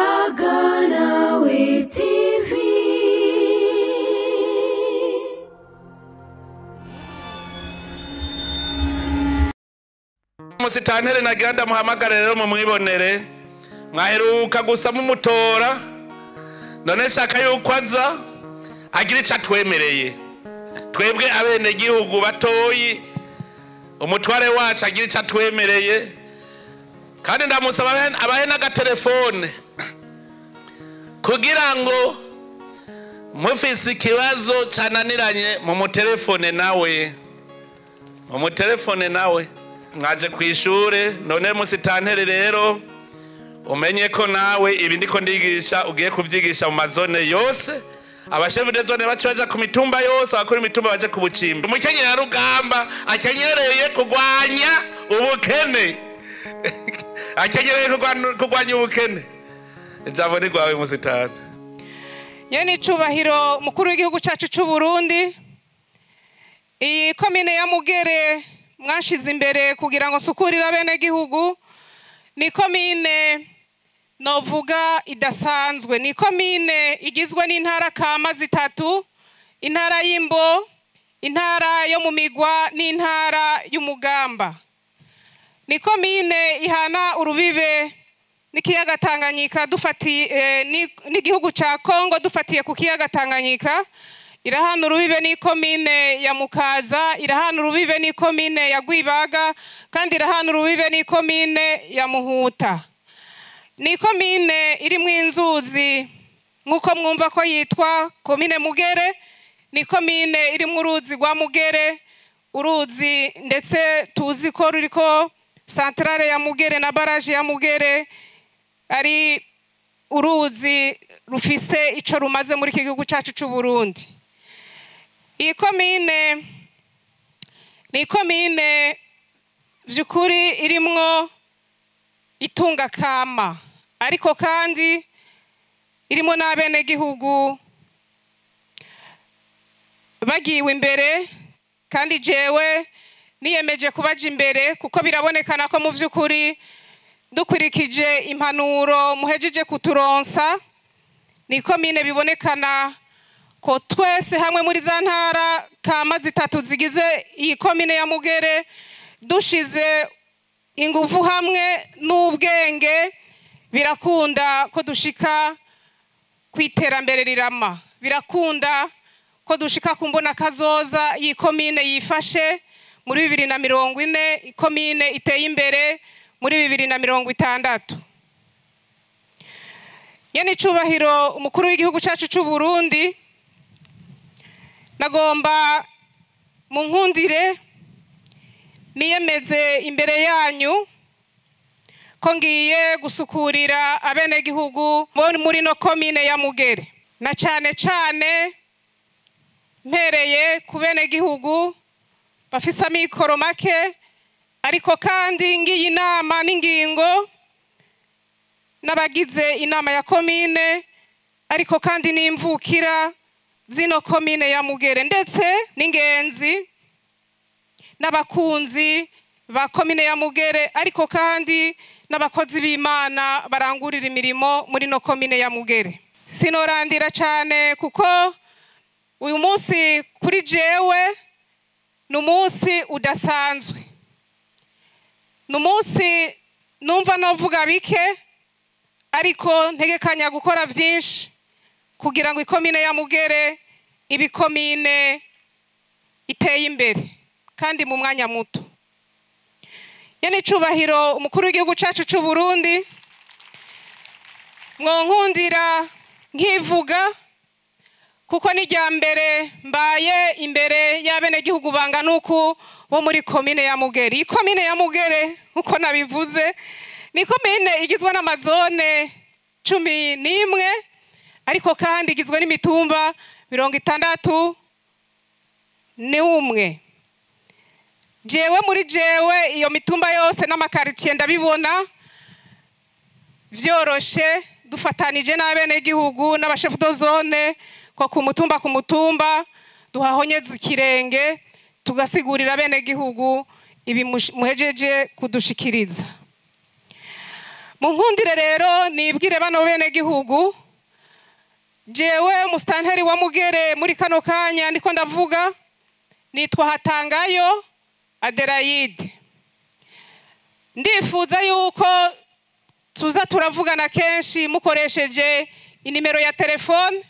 Yaganawe TV. Musitantere na ganda muhamagare rero mumwibonere. Mwaheruka gusa mumutora, none shaka yuko aza agira ico atwemereye. Twebwe abene gihugu batoyi, umutware wacu agira ico atwemereye. Kandi ndamusaba abahe n'agatelefone kugira ngo mufise ikibazo cananiranye mumutelefone nawe, mumutelefone nawe. Mwaje kwishure none musitantere rero umenye ko nawe ibi ndiko ndigisha ugiye kuvyigisha mu mazone yose. Abashefu de zone bacu baja ku mitumba yose, abakuru imitumba baje ku bucimbi. Umukenyera rugamba akenyereye kugwanya ubukene. Akenyereye kugwanya ubukene. Ijambo ni gwawe musitani. Yeni icubahiro mukuru w'igihugu cacu c'u Burundi, iyi komine ya Mugere mwashize imbere kugira ngo nsukurire abene gihugu, ni komine novuga idasanzwe. Ni komine igizwe n'intara kama zitatu, intara y'Imbo, intara yo mu Migwa n'intara y'Umugamba. Ni komine ihana urubibe n'ikiyaga Tanganyika dufatiye n'igihugu ca Kongo dufatiye ku kiyaga Tanganyika. Irahana urubibe ni komine ya Mukaza, irahana urubibe ni komine ya Gwibaga, kandi irahana urubibe ni komine ya Muhuta. Ni komine irimwo inzuzi nkuko mwumva ko yitwa komine Mugere. Ni komine irimwo uruzi rwa Mugere, uruzi ndetse tuzi ko ruriko centrale ya Mugere na barrage ya Mugere, ari uruzi rufise ico rumaze muri iki gihugu cacu c'u Burundi. Iyi komine ni komine vy'ukuri irimwo itunga kama, ariko kandi irimo n'abene gihugu bagiwe imbere, kandi jewe niyemeje kubaja imbere kuko birabonekana ko mu vy'ukuri dukurikije impanuro muhejeje kuturonsa, ni komine bibonekana ko twese hamwe muri za ntara kama zitatu zigize iyi komine ya Mugere dushize ingufu hamwe n'ubwenge birakunda ko dushika kwiterambere rirama, birakunda ko dushika kumbona kazoza iyi komine yifashe muri 2040, ikomine iteye imbere muri 2060. Yeni cubahiro umukuru w'igihugu cacu c'u Burundi, nagomba munkundire niyemeze imbere yanyu ko ngiye gusukurira abene gihugu bo muri no komine ya Mugere, na cane cane mpereye ku bene gihugu bafise amikoro make, ariko kandi ngiye inama n'ingingo n'abagize inama ya komine, ariko kandi n'imvukira zino komine ya Mugere, ndetse n'ingenzi n'abakunzi ba komine ya Mugere, ariko kandi n'abakozi b'Imana barangurira imirimo muri no komine ya Mugere. Sinorandira cyane kuko uyu munsi kuri jewe ni umunsi udasanzwe, ni umunsi numva novuga bike ariko ntegekanya gukora vyinshi kugira ngo ikomine ya Mugere ibikomine iteye imbere kandi mu mwanya muto. Yeni cubahiro umukuru w'igihugu cacu c'u Burundi, mwonkundira nkivuga kuko ni rya mbere mbaye imbere y'abene gihugu bangana uku bo muri komine ya Mugere. Ikomine ya Mugere uko nabivuze ni komine igizwe n'amazone 11, ariko kandi igizwe n'imitumba 61. Jewe muri jewe iyo mitumba yose n'amakaritsiye ndabibona vyoroshe, dufatanije n'abene gihugu n'abashefu de zone ko ku mutumba ku mutumba duhahonyeza ikirenge tugasigurira bene gihugu ibi muhejeje kudushikiriza. Mu nkundire rero nibwire bano bene gihugu, jewe musitanteri wa Mugere muri kano kanya ndiko ndavuga nitwa Hatangayo Adelaide. Ndifuza yuko tuza turavugana kenshi mukoresheje inimero ya telefone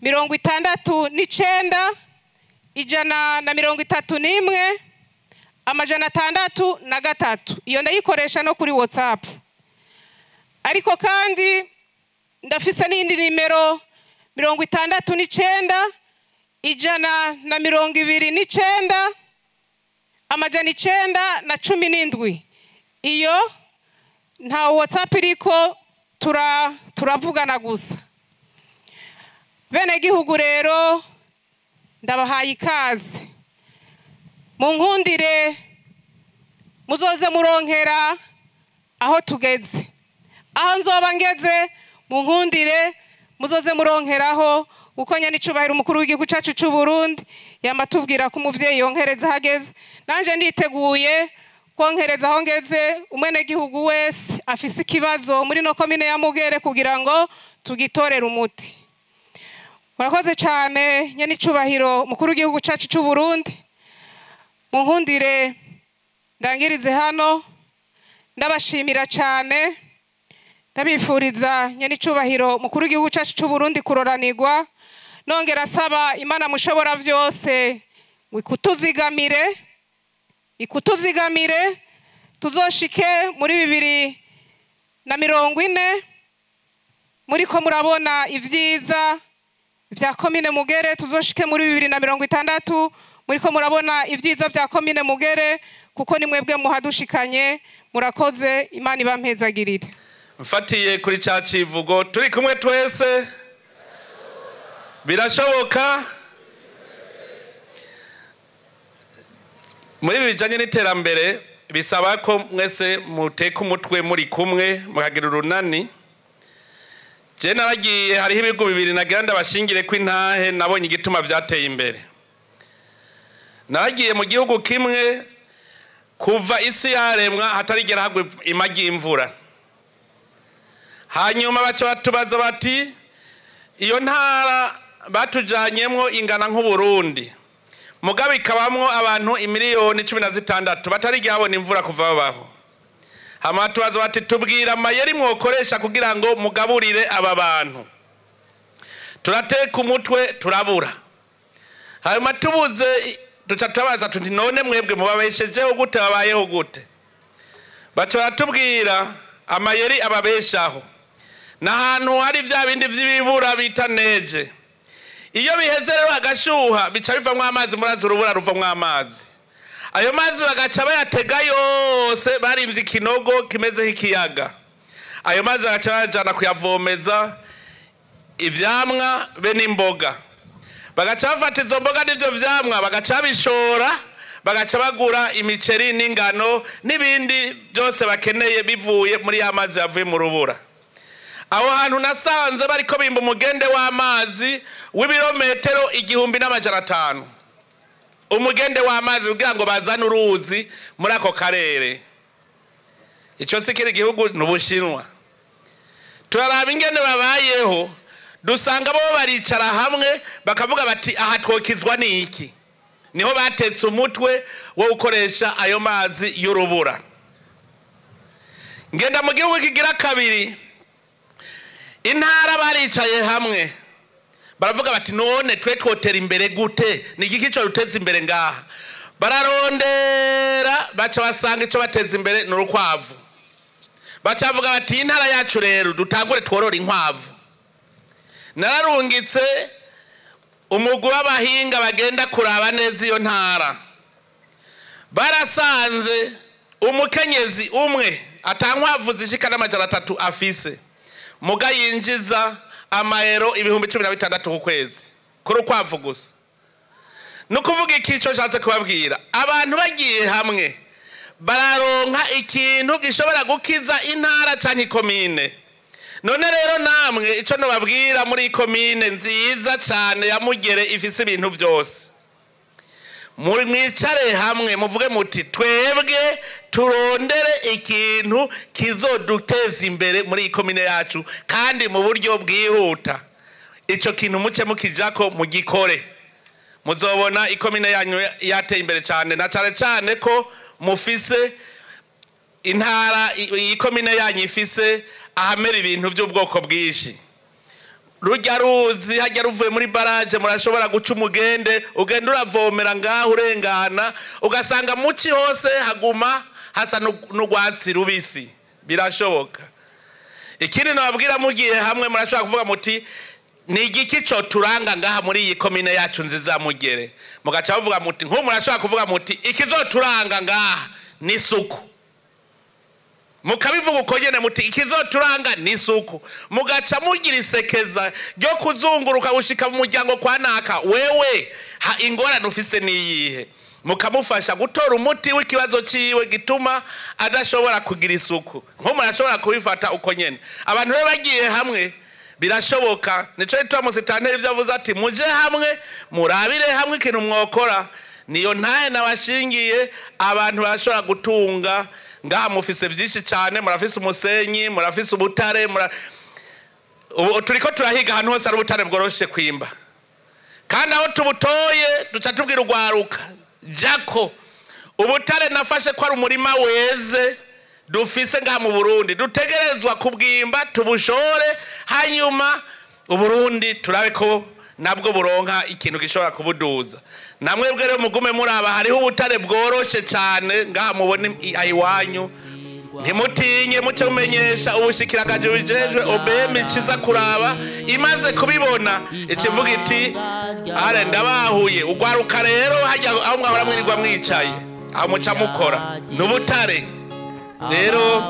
69 131 603. Iyo ndayikoresha no kuri WhatsApp. Ariko kandi ndafise n'indi nimero 69 129 917. Iyo nta WhatsApp iriko, turavugana gusa. Bene gihugu rero ndabahaye ikaze, mu nkundire muzoze muronkera aho tugeze, aho nzoba ngeze mu nkundire muzoze muronkeraho, uko nyanicubahiro umukuru w'igihugu cacu c'u Burundi yamatubwira ko umuvyeyi yonkereza hageze. Nanje nditeguye konkereza aho ngeze umwene gihugu wese afise ikibazo muri no komine ya Mugere kugira ngo tugitorere umuti. Murakoze cyane nyanicubahiro mukuru w'igihugu cacu c'u Burundi. Mu nkundire ndangirize hano, ndabashimira cyane, ndabifuriza nyanicubahiro mukuru w'igihugu cacu c'u Burundi kuroranirwa, nongera saba Imana mushobora vyose ngo ikutuzigamire tuzoshike muri 2040 muri ko murabona ivyiza vya komine Mugere, tuzoshike muri 2060 muri ko murabona ivyiza vya komine Mugere, kuko ni mwebwe muhadushikanye. Murakoze, Imana ibampezagirire. Mfatiye kuri ca civugo turi kumwe twese birashoboka. Muri bijanye n'iterambere bisaba ko mwese muteka umutwe muri kumwe mukagira urunani. Je naragiye hariho ibigo bibiri nagira ndabashingire ko intahe nabonye igituma vyateye imbere. Naragiye mu gihugu kimwe kuva isi yaremwa hatarigera hagwa imagi imvura. Hanyuma baca batubaza bati iyo ntara batujanyemwo ingana nk'Uburundi, mugabe ikabamwo abantu imiliyoni 16 batarigera babona imvura kuva babaho. Hama tubaza bati tubwira amayeri mwokoresha kugira ngo mugaburire aba bantu. Turateka umutwe turabura. Hanyuma tubuze duca tubaza tuti none mwebwe mubabeshejeho gute, babayeho gute? Baca baratubwira amayeri ababeshaho. N'ahantu hari vya bindi vy'ibibura bita neje. Iyo biheze rero agashuha bica bivamwo amazi, murazi urubura ruvamwo amazi. Ayo mazi bagaca bayatega yose, barimvye ikinogo kimeze nk'ikiyaga. Ayo mazi bagaca bayajana kuyavomeza ivyamwa be n'imboga. Bagaca bafata izo mboga n'ivyo vyamwa bagaca bishora, bagaca bagura imiceri n'ingano n'ibindi byose bakeneye bivuye muri ya mazi yavuye mu rubura. Aho hantu nasanze bariko bimba umugende w'amazi w'ibirometero 1500. Umugende w'amazi kugira ngo bazane uruzi muri ako karere. Ico si kiri gihugu n'Ubushinwa. Turaraba ingene babayeho, dusanga bo baricara hamwe bakavuga bati aha twokizwa niki. Niho batetse umutwe wo gukoresha ayo mazi y'urubura. Ngenda mu gihugu kigira kabiri, intara baricaye hamwe baravuga bati none twe twotera imbere gute, ni iki cyo ruteza imbere ngaha? Bararondera baca basanga ico bateza imbere n'urukwavu. Baca bavuga bati intara yacu rero dutangure tworora inkwavu. Nararungitse umugwi w'abahinga bagenda kuraba neza iyo ntara. Barasanze umukenyezi umwe atankwavu zishika n'amajana 3 afise, muga yinjiza amayero 16,000 ku kwezi kuri ukwavu gusa. Nukuvuga ikico nshatse kubabwira, abantu bagiye hamwe bararonka ikintu gishobora gukiza intara canke ikomine. None rero namwe ico nobabwira muri ikomine nziza cane ya Mugere ifise ibintu vyose, Mwicare hamwe muvuge muti twebwe turondere ikintu kizoduteza imbere muri iyi komine yacu kandi mu buryo bwihuta. Ico kintu muce mukijako mugikore, muzobona ikomine yanyu yateye imbere cyane, na cyane cyane ko mufise intara, iyi komine yanyu ifise ahamera ibintu by'ubwoko bwinshi. Rujya ruzi hajya ruvuye muri baraje, murashobora guca umugende ugenda uravomera ngaho urengana, ugasanga muci hose haguma hasa n'urwatsi rubisi. Birashoboka. Ikindi nababwira, mugiye hamwe murashobora kuvuga muti ni igiki co turanga ngaha muri iyi komine yacu nziza Mugere? Mugaca bavuga muti, nk'ubu murashobora kuvuga muti ikizoturanga ngaha ni isuku. Mukabivuga uko nyene muti ikizoturanga ni isuku, mugaca mugira isekeza ryo kuzunguruka gushika mu muryango kwa naka, wewe ingorane ufise niyihe? Mukamufasha gutora umuti w'ikibazo ciwe gituma adashobora kugira isuku. Nko murashobora kubifata uko nyene. Abantu rero bagiye hamwe birashoboka. Nico gituma musitanteri ivyo avuze ati muje hamwe murabire hamwe ikintu mwokora. Niyo ntahe nabashingiye, abantu barashobora gutunga ngaha. Mufise byinshi cyane, murafise umusenyi, murafise ubutare, ubu turiko turahiga ahantu hose ari ubutare bworoshe kwimba, kandi aho tubutoye duca tubwira urwaruka jako ubutare nafashe ko ari umurima weze dufise ngaha mu Burundi, dutegerezwa kubwimba tubushore, hanyuma Uburundi turabe ko nabwo buronka ikintu gishobora kubuduza. Namwe bwe rero mugume muraba, hariho ubutare bworoshe cyane ngaha mubone iwanyu. Ntimutinye, muce mumenyesha ubushikiranganje bujejwe OBM, ikiza kuraba imaze kubibona ikivuga iti are ndabahuye. Ugwaruka rero hajya aho mwahora mwirirwa mwicaye, aho muca mukora n'ubutare. Rero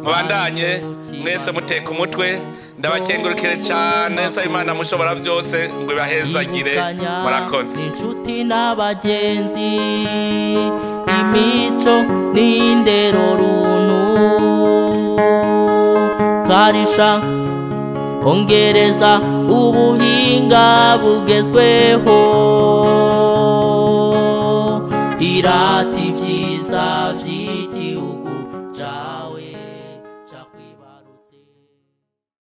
mubandanye mwese muteka umutwe. Ndabakengurukire cyane, nsaba Imana mushobora byose ngo ibahezagire. Murakoze. Inshuti n'abagenzi, imico n'indero runtu karisha, ongereza ubuhinga bugezweho, irata ibyiza.